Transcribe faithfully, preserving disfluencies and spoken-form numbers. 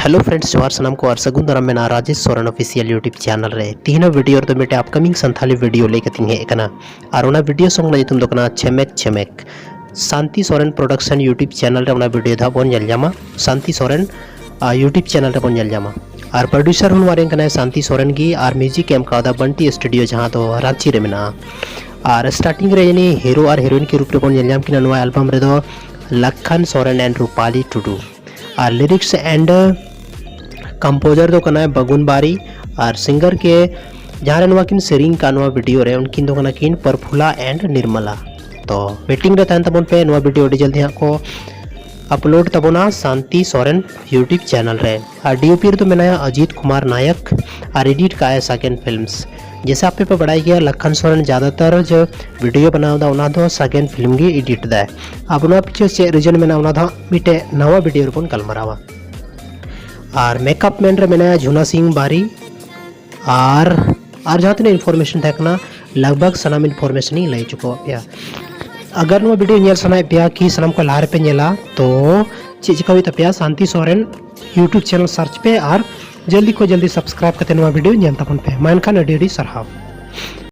Hello friends, ᱡᱚᱦᱟᱨ ᱥᱟᱱᱟᱢ ᱠᱚ ᱟᱨ ᱥᱟᱹᱜᱩᱱ ᱫᱟᱨᱟᱢ ᱢᱮᱱᱟᱜᱼᱟ Rajesh Soren official YouTube channel ᱨᱮ᱾ ᱛᱤᱦᱤᱧᱟᱜ ᱵᱷᱤᱰᱤᱭᱳ ᱨᱮᱫᱚ ᱢᱤᱫᱴᱮᱱ ᱟᱯᱠᱟᱢᱤᱝ ᱥᱟᱱᱛᱷᱟᱞᱤ ᱵᱷᱤᱰᱤᱭᱳ ᱞᱟᱹᱭ ᱠᱟᱛᱮᱧ ᱦᱮᱡ ᱟᱠᱟᱱᱟ᱾ ᱟᱨ ᱚᱱᱟ ᱵᱷᱤᱰᱤᱭᱳ ᱥᱚᱝ ᱨᱮᱱᱟᱜ ᱧᱩᱛᱩᱢ ᱫᱚ ᱠᱟᱱᱟ ᱪᱷᱮᱢᱮᱠ ᱪᱷᱮᱢᱮᱠ᱾ ᱥᱟᱱᱛᱤ ᱥᱚᱨᱮᱱ ᱯᱨᱚᱰᱟᱠᱥᱚᱱ YouTube ᱪᱮᱱᱮᱞ ᱨᱮ ᱚᱱᱟ ᱵᱷᱤᱰᱤᱭᱳ ᱫᱚ ᱦᱟᱸᱜ ᱵᱚᱱ ᱧᱮᱞ ᱧᱟᱢᱟ᱾ ᱥᱟᱱᱛᱤ ᱥᱚᱨᱮᱱ YouTube ᱪᱮᱱᱮᱞ ᱨᱮᱵᱚᱱ ᱧᱮᱞ ᱧᱟᱢᱟ᱾ ᱟᱨ ᱯᱨᱚᱰᱭᱩᱥᱟᱨ ᱦᱚᱸ ᱱᱚᱣᱟ ᱨᱮᱱ ᱠᱟᱱᱟᱭ ᱥᱟᱱᱛᱤ ᱥᱚᱨᱮᱱ ᱜᱮ, ᱟᱨ ᱢᱤᱣᱡᱤᱠ ᱮ ᱮᱢ ᱠᱟᱣᱫᱟ ᱵᱟᱱᱴᱤ ᱥᱴᱩᱰᱤᱭᱳ, ᱡᱟᱦᱟᱸ ᱫᱚ ᱨᱟᱸᱪᱤ ᱨᱮ ᱢᱮᱱᱟᱜᱼᱟ᱾ ᱟᱨ ᱥᱴᱟᱨᱴᱤᱝ ᱨᱮ ᱤᱱᱤ ᱦᱤᱨᱳ ᱟᱨ ᱦᱤᱨᱳᱭᱤᱱ ᱠᱤᱱ ᱨᱩᱯ ᱨᱮᱵᱚᱱ ᱧᱮᱞ ᱧᱟᱢ ᱠᱤᱱᱟ ᱱᱚᱣᱟ ᱮᱞᱵᱟᱢ ᱨᱮᱫᱚ ᱞᱟᱠᱷᱟᱱ ᱥᱚᱨᱮᱱ and ᱨᱩᱯᱟᱞᱤ ᱴᱩᱰᱩ᱾ ᱟᱨ ᱞᱤᱨᱤᱠᱥ ᱮᱱᱰ ᱠᱚᱢᱯᱳᱡᱟᱨ ᱫᱚ ᱠᱟᱱᱟᱭ ᱵᱟᱜᱩᱱ ᱵᱟᱨᱤ᱾ ᱟᱨ ᱥᱤᱝᱜᱟᱨ ᱠᱮ ᱡᱟᱦᱟᱸ ᱨᱮ ᱱᱚᱣᱟ ᱠᱤᱱ ᱥᱮᱨᱮᱧ ᱠᱟᱜ ᱱᱚᱣᱟ ᱵᱷᱤᱰᱤᱭᱳ ᱨᱮ, ᱩᱱᱠᱤᱱ ᱫᱚ ᱠᱟᱱᱟ ᱠᱤᱱ ᱯᱨᱚᱯᱷᱩᱞᱟ ᱮᱱᱰ ᱱᱤᱨᱢᱟᱞᱟ᱾ ᱛᱚ ᱣᱮᱴᱤᱝ ᱨᱮ ᱛᱟᱦᱮᱱ ᱛᱟᱵᱚᱱ ᱯᱮ, ᱱᱚᱣᱟ ᱵᱷᱤᱰᱤᱭᱳ ᱟᱹᱰᱤ ᱡᱚᱞᱫᱤ ᱦᱟᱸᱜ ᱠᱚ ᱟᱯᱞᱳᱰ ᱛᱟᱵᱚᱱᱟ ᱥᱟᱱᱛᱤ ᱥᱚᱨᱮᱱ YouTube ᱪᱮᱱᱮᱞ ᱨᱮ᱾ ᱟᱨ ᱰᱤᱳᱯᱤ ᱨᱮᱫᱚ ᱢᱮᱱᱟᱭᱟ ᱚᱡᱤᱛ ᱠᱩᱢᱟᱨ ᱱᱟᱭᱚᱠ ᱟᱨ ᱮᱰᱤᱴ ᱠᱟᱜᱼᱟᱭ ᱥᱟᱜᱮᱱ ᱯᱷᱤᱞᱢᱥ᱾ ᱡᱮᱥᱮ ᱟᱯᱮ ᱯᱮ ᱵᱟᱲᱟᱭ ᱜᱮᱭᱟ, ᱞᱟᱠᱷᱟᱱ ᱥᱚᱨᱮᱱ ᱡᱟᱫᱟᱛᱟᱨ ᱡᱮ ᱵᱷᱤᱰᱤᱭᱳ ᱵᱮᱱᱟᱣ ᱮᱫᱟ, ᱚᱱᱟ ᱫᱚ ᱥᱟᱜᱮᱱ ᱯᱷᱤᱞᱢ ᱜᱮ ᱮᱰᱤᱴ ᱮᱫᱟᱭ᱾ ᱟᱵᱚ ᱱᱚᱣᱟ ᱯᱤᱪᱷᱮ ᱪᱮᱫ ᱨᱤᱡᱚᱱ ᱢᱮᱱᱟᱜᱼᱟ, ᱚᱱᱟ ᱫᱚ ᱦᱟᱸᱜ ᱢᱤᱫᱴᱮᱡ ᱱᱟᱣᱟ ᱵᱷᱤᱰᱤᱭᱳ ᱨᱮᱵᱚᱱ ᱜᱟᱞᱢᱟᱨᱟᱣᱟ᱾ ᱟᱨ ᱢᱮᱠᱟᱯ ᱢᱮᱱ ᱨᱮ ᱢᱮᱱᱟᱭᱟ ᱡᱷᱩᱱᱟ ᱥᱤᱝ ᱵᱟᱨᱤ᱾ ᱟᱨ ᱟᱨ ᱡᱟᱦᱟᱸ ᱛᱤᱱᱟᱹᱜ ᱤᱱᱯᱷᱚᱨᱢᱮᱥᱚᱱ ᱛᱟᱦᱮᱸ ᱠᱟᱱᱟ, ᱞᱟᱜᱽ ᱵᱷᱟᱜᱽ ᱥᱟᱱᱟᱢ ᱤᱱᱯᱷᱚᱨᱢᱮᱥᱚᱱ ᱤᱧ ᱞᱟᱹᱭ ᱦᱚᱪᱚ ᱠᱟᱜ ᱯᱮᱭᱟ᱾ ᱟᱜᱟᱨ ᱱᱚᱣᱟ ᱵᱷᱤᱰᱤᱭᱳ ᱧᱮᱞ ᱥᱟᱱᱟᱭᱮᱫ ᱯᱮᱭᱟ ᱠᱤ ᱥᱟᱱᱟᱢ ᱠᱷᱚᱱ ᱞᱟᱦᱟ ᱨᱮᱯᱮ ᱧᱮᱞᱟ, ᱛᱚ ᱪᱮᱫ ᱪᱤᱠᱟ ᱦᱩᱭᱩᱜ ᱛᱟᱯᱮᱭᱟ? ᱥᱟᱱᱛᱤ ᱥᱚᱨᱮᱱ YouTube ᱪᱮᱱᱮᱞ ᱥᱟᱨᱪ ᱯᱮ ᱟᱨ ᱡᱚᱞᱫᱤ ᱠᱷᱚᱱ ᱡᱚᱞᱫᱤ ᱥᱟᱵᱥᱠᱨᱟᱭᱤᱵ ᱠᱟᱛᱮ ᱱᱚᱣᱟ ᱵᱷᱤᱰᱤᱭᱳ ᱧᱮᱞ ᱛᱟᱵᱚᱱ ᱯᱮ᱾ ᱢᱟ ᱮᱱᱠᱷᱟᱱ ᱟᱹᱰᱤ ᱟᱹᱰᱤ ᱥᱟᱨᱦᱟᱣ᱾